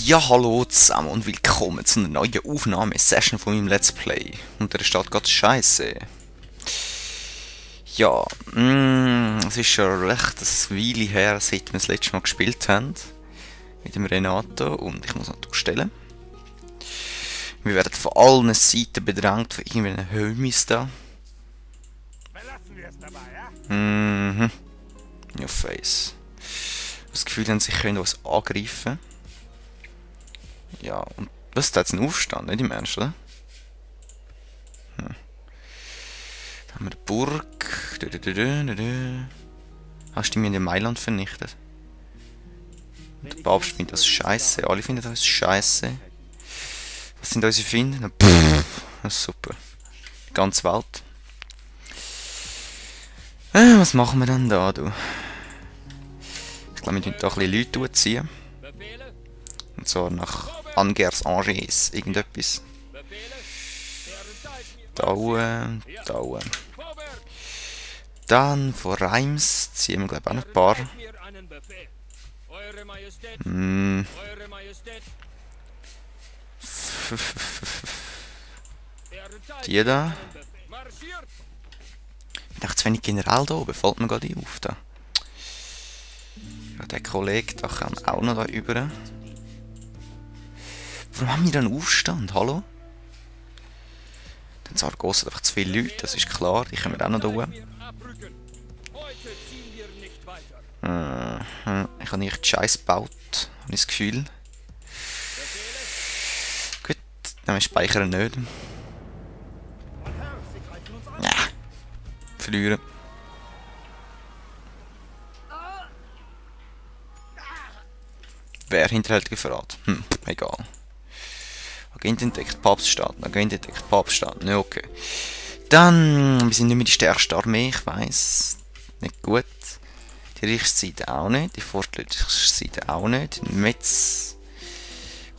Ja, hallo zusammen und willkommen zu einer neuen Aufnahmesession von meinem Let's Play. Und der steht gerade scheiße. Ja, es ist schon recht eine Weile her, seit wir das letzte Mal gespielt haben. Mit dem Renato und ich muss noch durchstellen. Wir werden von allen Seiten bedrängt von irgendwelchen Hömis da. Mhm. Your face. Das Gefühl haben, sie können uns angreifen. Ja, und was ist jetzt ein Aufstand, nicht im Ernst, oder? Da haben wir die Burg. Hast du mir in Mailand vernichtet? Und der Papst findet das scheiße, alle finden das scheiße. Was sind unsere Feinde? Das ist super. Die ganze Welt. Was machen wir denn da, du? Ich glaube, wir müssen da ein bisschen Leute ziehen. Und zwar nach Angers Angers, irgendetwas. Dauen. Dann von Reims ziehen wir, glaube ich, auch noch ein paar. Die da. Ich dachte, zu wenig General da oben, fällt mir gerade auf. Da. Ja, der Kollege da kann auch noch da rüber. Warum haben wir dann Aufstand? Hallo? Den Zaragoza hat einfach zu viele Leute, das ist klar. Die kommen auch noch da oben. Ich habe nicht Scheiß gebaut, habe ich das Gefühl. Gut, dann speichern wir nicht. Ja. Verlieren. Wer hinterhältige Verrat? Egal. Agent entdeckt, Papststaaten. Agent entdeckt, Papststaaten. Ja, okay. Dann, wir sind nicht mehr die stärkste Armee, ich weiss. Nicht gut. Die Reichsseite auch nicht, die Fortschrittsseite auch nicht. In Metz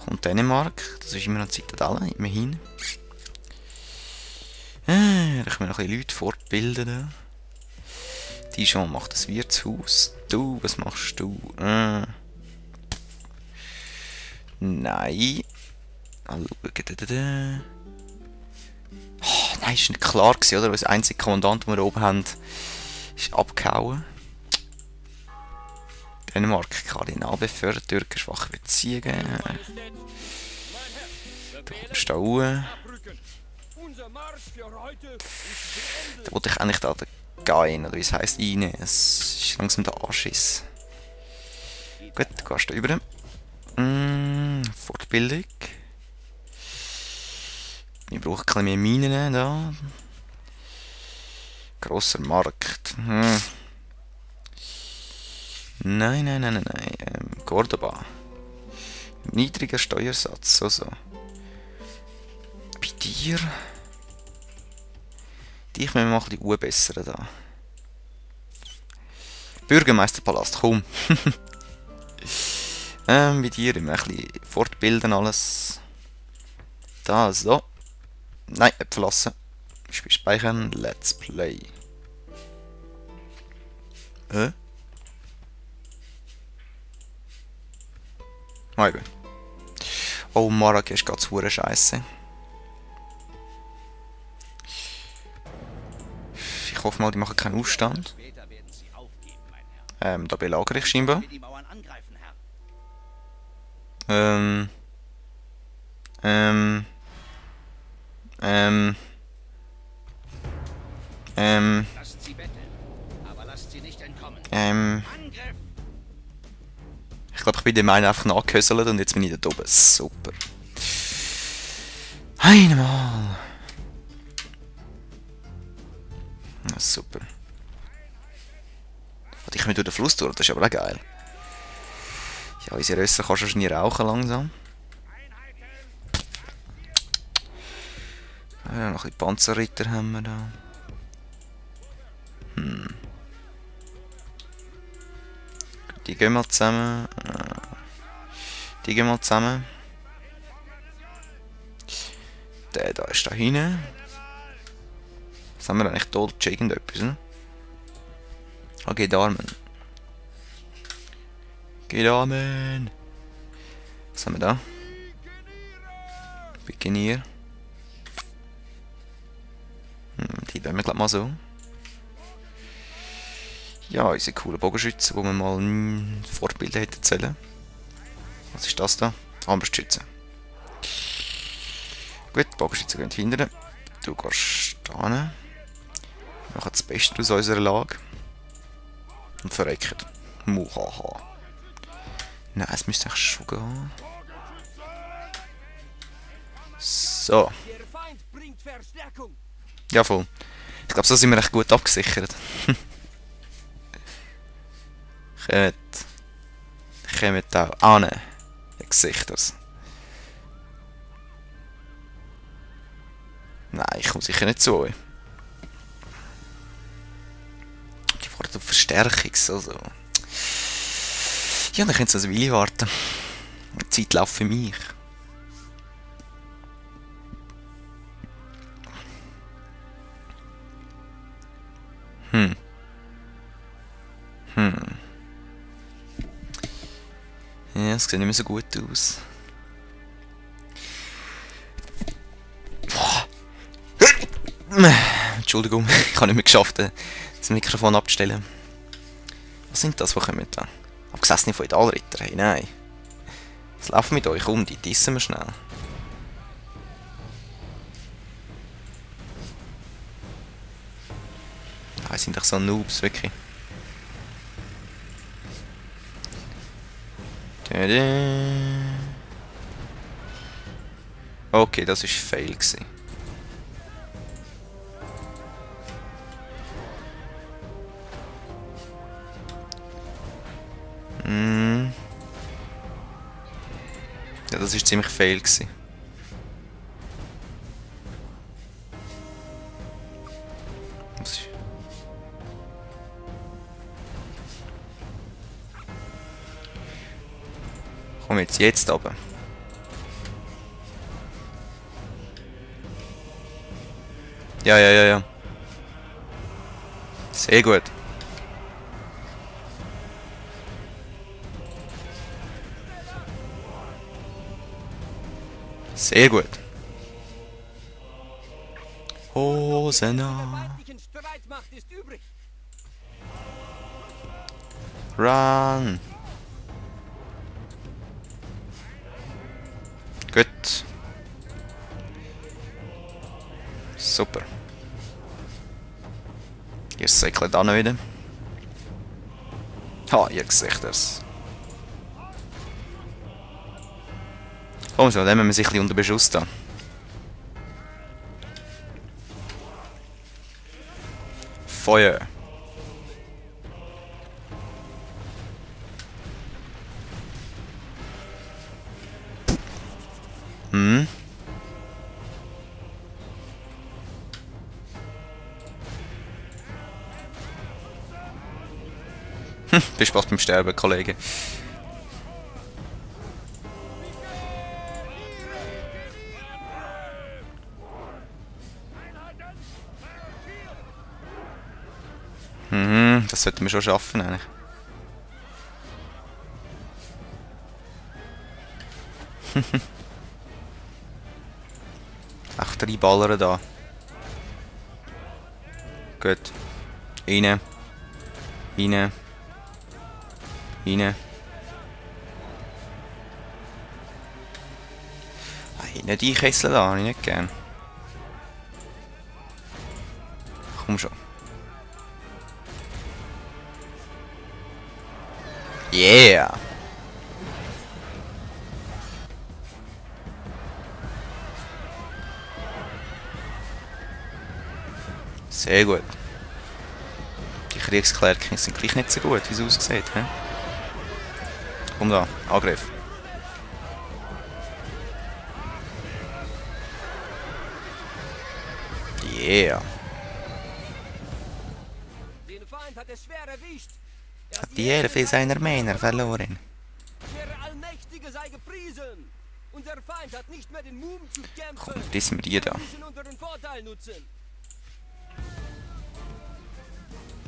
kommt Dänemark, das ist immer noch Zitadelle, immerhin. Da können wir noch ein bisschen Leute fortbilden. Die schon macht das Wirtshaus. Du, was machst du? Nein. Oh, nein, ist nicht klar gewesen, oder? Der einzige Kommandant, den wir oben haben, ist abgehauen. Dänemark Kardinal befördert, Türken schwache Beziehungen. Du kommst da hoch. Da wollte ich eigentlich da gehen, oder wie es heisst, rein. Es ist langsam der Anschiss. Gut, du gehst da rüber. Fortbildung. Wir brauchen ein bisschen mehr Minen da. Grosser Markt. Nein. Cordoba. Niedriger Steuersatz. So. Bei dir. Dich müssen wir mal ein bisschen bessern da. Bürgermeisterpalast, komm. Bei dir immer ein bisschen fortbilden alles. Da, so. Nein, verlassen. Speichern, Let's Play. Eben. Oh, Marrakesch geht zu hure Scheiße. Ich hoffe mal, die machen keinen Aufstand. Da belagere ich scheinbar. Ich glaube, ich bin dem einen einfach nachgehöselt und jetzt bin ich da oben. Super. Einmal. Ja, super. Und ich komme durch den Fluss durch, das ist aber auch geil. Ja, unsere Rösser kannst du schon nie rauchen langsam. Ja, noch ein bisschen Panzerritter haben wir da. Die gehen mal zusammen. Der da ist da hinten. Was haben wir eigentlich Dolce irgendetwas, ne? Okay, Damen. Was haben wir da? Beginnier. Die lassen wir glaube mal so. Ja, unsere coolen Bogenschützen, wo wir mal ein Fortbild hätten sollen. Was ist das da? Armbrustschützen. Gut, die Bogenschützen gehen hinterher. Du gehst da hin. Wir machen das Beste aus unserer Lage. Und verrecken. Muhaha. Nein, es müsste eigentlich schon gehen. So. Ja, voll. Ich glaube, so sind wir echt gut abgesichert. Kommt da an. Ihr seht das. Nein, ich komme sicher nicht zu euch. Die warten auf Verstärkung. Also. Ja, dann könnt ihr eine Weile warten. Die Zeit läuft für mich. Ja, es sieht nicht mehr so gut aus. Entschuldigung, ich habe nicht mehr geschafft, das Mikrofon abzustellen. Was sind das, die kommen da? Abgesessene Feudalritter, hey, nein. Was läuft mit euch um? Die dissen wir schnell. Ah, sind doch so Noobs, wirklich. Okay, das war Fail gewesen. Ja, das war ziemlich Fail gewesen. Komm jetzt runter. Ja. Sehr gut. Sehr gut. Hosena. Run. Gut. Super. Jetzt säckelt da noch wieder. Ha, ihr seht das. Komm schon, nehmen wir sich ein bisschen unter Beschuss da. Feuer. Viel Spaß beim Sterben, Kollege. Das sollten wir schon schaffen, eigentlich. Echt 3 Ballern da. Gut. Rein. Rein. Rein. Nicht die Kessel da, habe ich nicht gern. Komm schon. Yeah! Sehr gut. Die Kriegsklerken sind gleich nicht so gut, wie es aussieht. He? Komm da, Angriff. Yeah. Den Feind hat es schwer erwischt. Hat die Hälfte seiner Männer verloren. Der Allmächtige sei gepriesen. Unser Feind hat nicht mehr den Mumm zu kämpfen. Komm, das sind wir da. Wir müssen unseren Vorteil nutzen.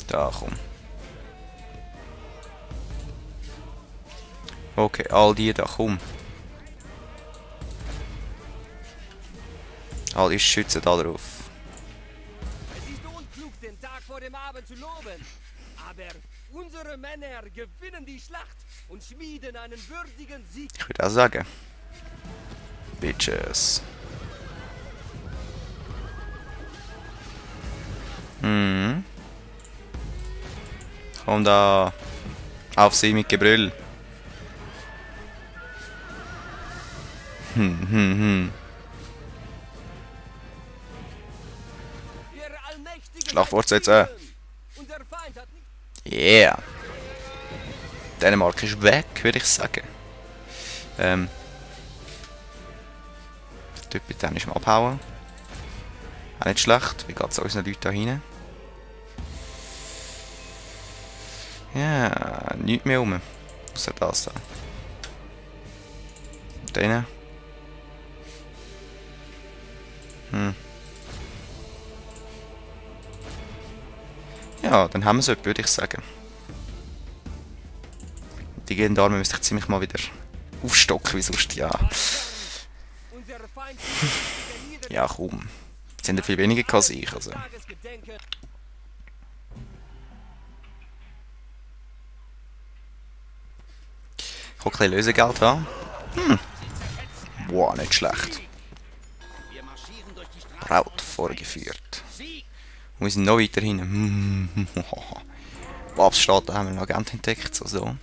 Da, komm. Okay, all die da, komm. Alle schützen da drauf. Es ist unklug, den Tag vor dem Abend zu loben. Aber unsere Männer gewinnen die Schlacht und schmieden einen würdigen Sieg. Ich würde auch sagen. Bitches. Komm da. Auf sie mit Gebrüll. Der allmächtige Schlacht fortsetzen. sei gepriesen. Unser Feind hat nicht Yeah. Dänemark ist weg, würde ich sagen. Der Typ bitte ist mal abhauen. Auch nicht schlecht. Wie geht es unseren Leuten da hinten? Ja, nichts mehr rum. Außer das da. Und denen. Ja, dann haben wir es, würde ich sagen. Die Gendarme müsste ich ziemlich mal wieder aufstocken, wie sonst, ja. unser Feind Ja, komm. Jetzt sind ja viel weniger als ich, also. Tagesgedenken. Ich habe ein bisschen Lösegeld haben. Wow, nicht schlecht. Braut vorgeführt. Und wir sind noch weiter hinten. Papststaaten haben wir einen Agent entdeckt. So.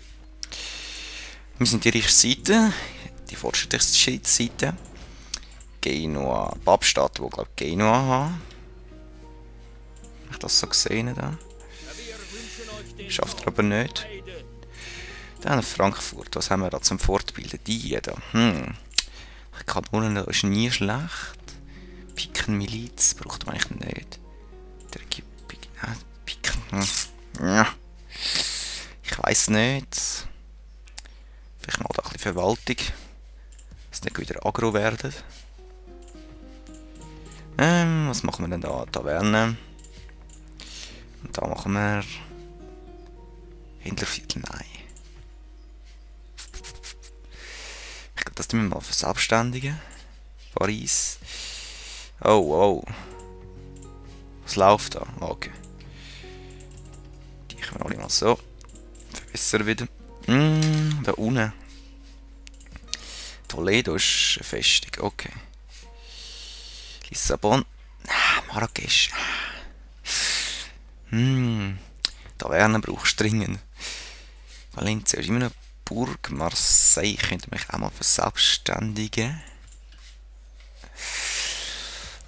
Wir sind die reichste Seite. Die fortschrittlichste Seite. Genua. Papststaaten, die glaube ich Genua haben. Habe ich das so gesehen da? Schafft er aber nicht. Dann Frankfurt. Was haben wir da zum Fortbilden? Die hier da. Kanonen, das ist nie schlecht. Pikenmiliz braucht man eigentlich nicht. Der Piken. Ja. Ich weiß nicht. Vielleicht mal da ein bisschen Verwaltung. Dass nicht wieder aggro werden. Was machen wir denn da? Taverne. Und da machen wir. Händlerviertel, nein. Ich glaube, das tun wir mal verselbstständigen. Paris. Oh. Was läuft da? Okay. Die können wir alle mal so verbessern wieder. Da unten. Toledo ist eine Festung. Okay. Lissabon. Marrakesch. Taverne brauchst du dringend. Valencia ist immer noch Burg. Marseille könnte mich auch mal verselbstständigen.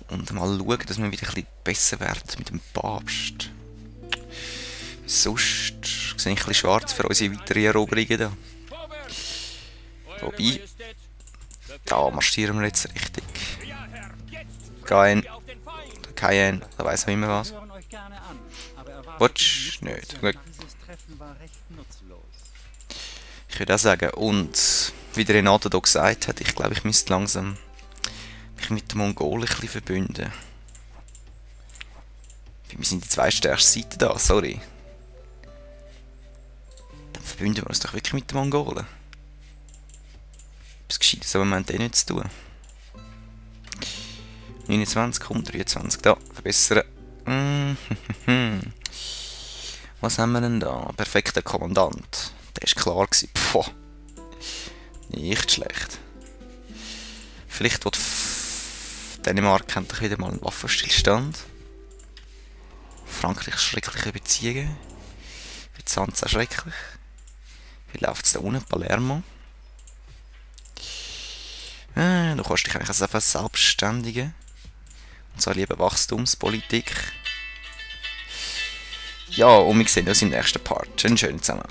Und mal schauen, dass wir wieder ein bisschen besser werden mit dem Papst. Sonst sehe ich ein bisschen schwarz für unsere weiteren Eroberungen da. Wobei, da marschieren wir jetzt richtig. Cayenne, da weiss auch immer was. Watch? Nicht. Gut. Ich würde auch sagen, und wie der Renato hier gesagt hat, ich glaube, ich müsste langsam mich mit den Mongolen ein bisschen verbünden. Wir sind die zweitstärkste Seite da, sorry. Dann verbünden wir uns doch wirklich mit den Mongolen. Etwas Gescheites aber im Moment eh nicht zu tun. 29, komm, 23, da, verbessern. Was haben wir denn da? Perfekter Kommandant. Der war klar gewesen. Puh. Nicht schlecht. Vielleicht wird Dänemark endlich wieder mal einen Waffenstillstand. Frankreich schreckliche Beziehungen. Byzanz auch schrecklich. Wie läuft es da unten? Palermo. Du kannst dich eigentlich einfach selbstständigen. Und zwar lieber Wachstumspolitik. Ja, und wir sehen uns im nächsten Part. Schönen zusammen.